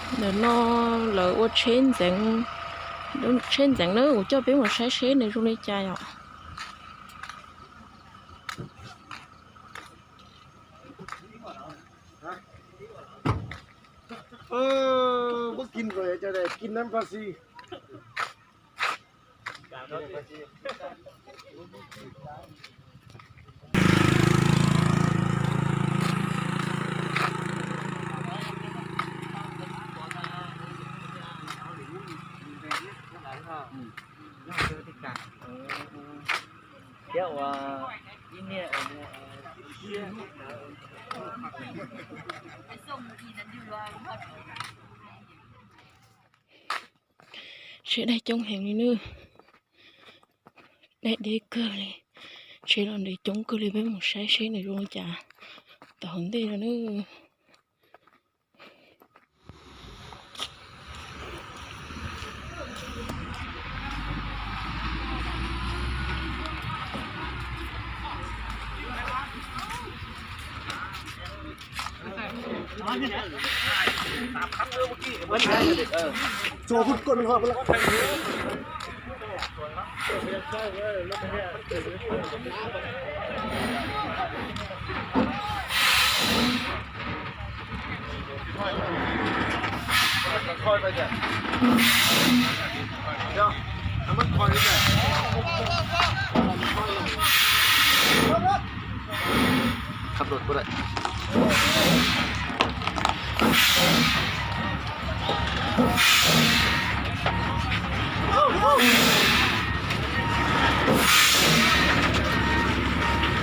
Ntawm no lawv ua tsheb ntxeev, tsheb ntxeev na, kuv coj peb mus saib seb nws zoo li cas yom. Tsheb daig coob heev li nawb. Daig deb kawg li. Tsheb los ntev coob kawg li, peb mus saib seb nws zoo li cas tom hauv ntej no nawb.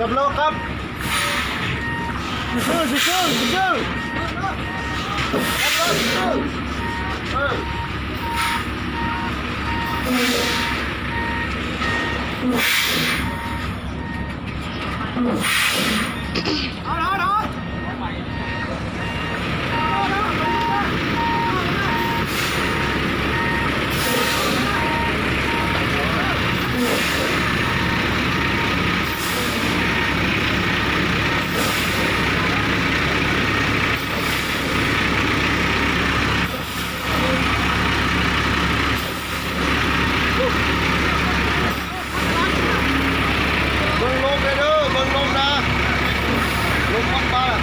Qab lauj, qab. Sib sw, sib sw, sib sw. Mloog loo na, mloog loo na, loo pab pab.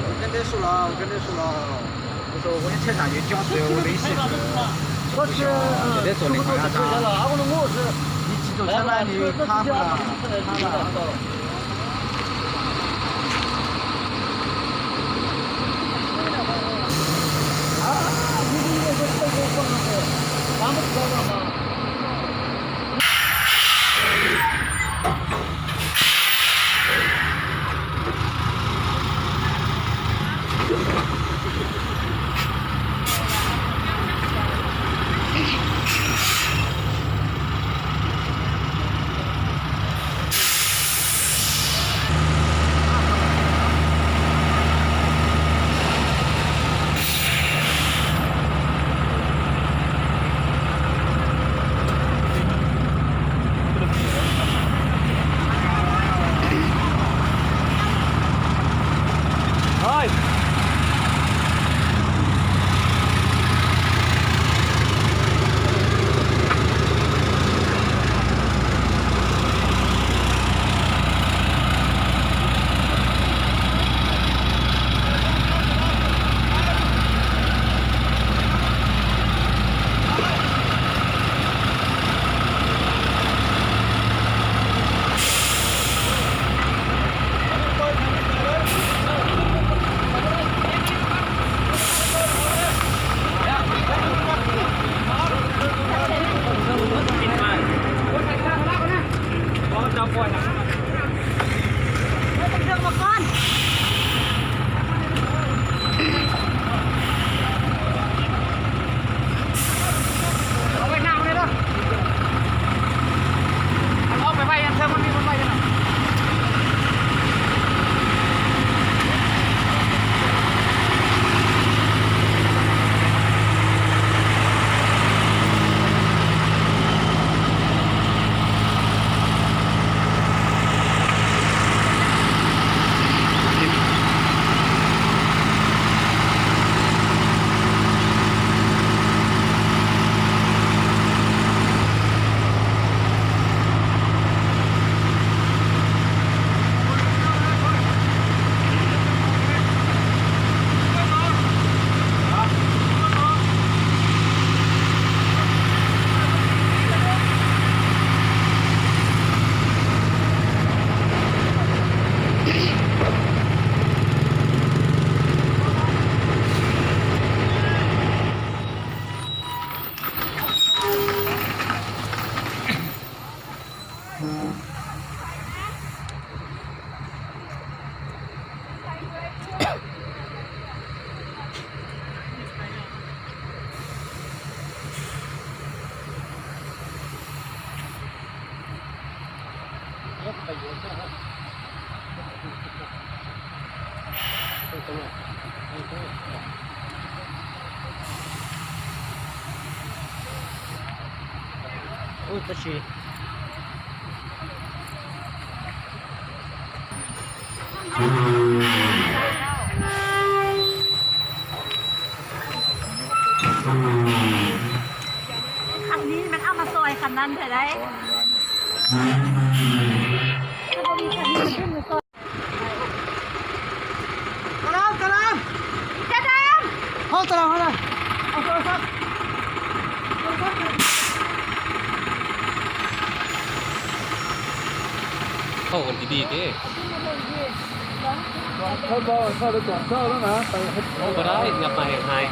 Ua kab deb su los, ua kab deb su los. Ua rau ua ib tsheb zam yuav coob xwb ua rau ib sim. Tab sis deb txuas li qhov no tas. Yus tsis txaus tshab na, nws phab na, phab na. Tab sis kham ni mas ab mas xoi kham nan thiab dai. Thauj kon ti di thiab. Ub, pas dab nyab pas heev hais.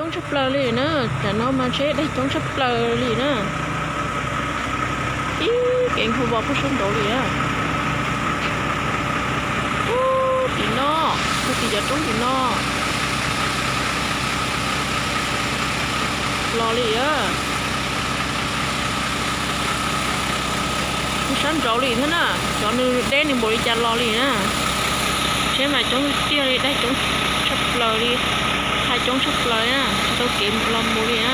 Tshaj plaws li na, tam no mas tsheb daig coob tshaj plaws li na. Ib kev nkaug vos puag sab nraud li na. Ub, tim no, puag tim cov roob tim no los li a. Puag sab nraud li thiab na, cov nws deb nws npaum li cas los li na. Tsheb mas coob tiag li, daig coob tshaj plaws li, thaj coob tshaj plaws na, tsis tau kev los mus li na.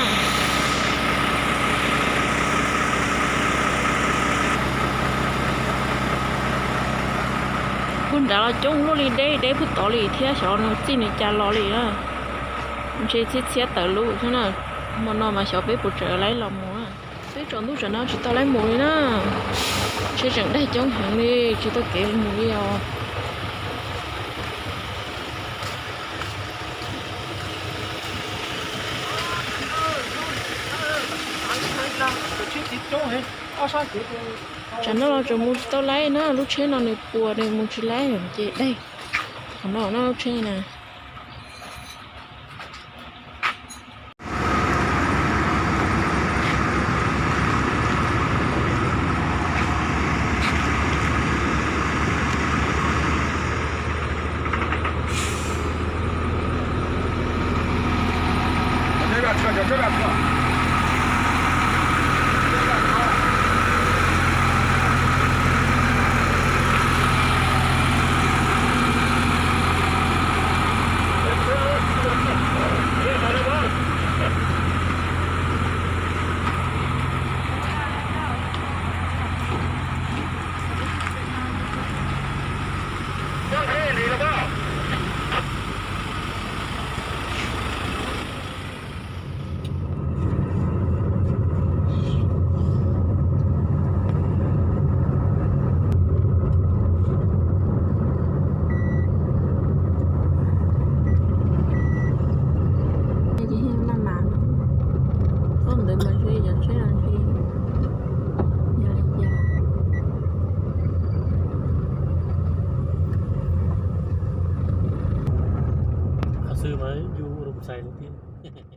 Puag nrad los coob luaj li, deb deb puag tod li thiab, xyov nws txij nws cas los li na. Ntshe txhiab txhiab tawm lub thiab na. Hmo no mas xyov peb puas tseem laib los mus na. Peb tsaus ntuj tsam no tsis tau laib mus li na. Tsheb tseem daig coob heev li, tsis tau kev mus li os. Tsam no los tseem mus tsis tau laib na, lub tsheb no nws puas nws mus tsis laib ces daig. Qhov no no lub tsheb na. Ces thiaj maj mam no, koj ntawd mas ntshe yog tsheb los ntshe yog li cas. Qhov xwb mas yus ua rau kuv xais lawm thiab.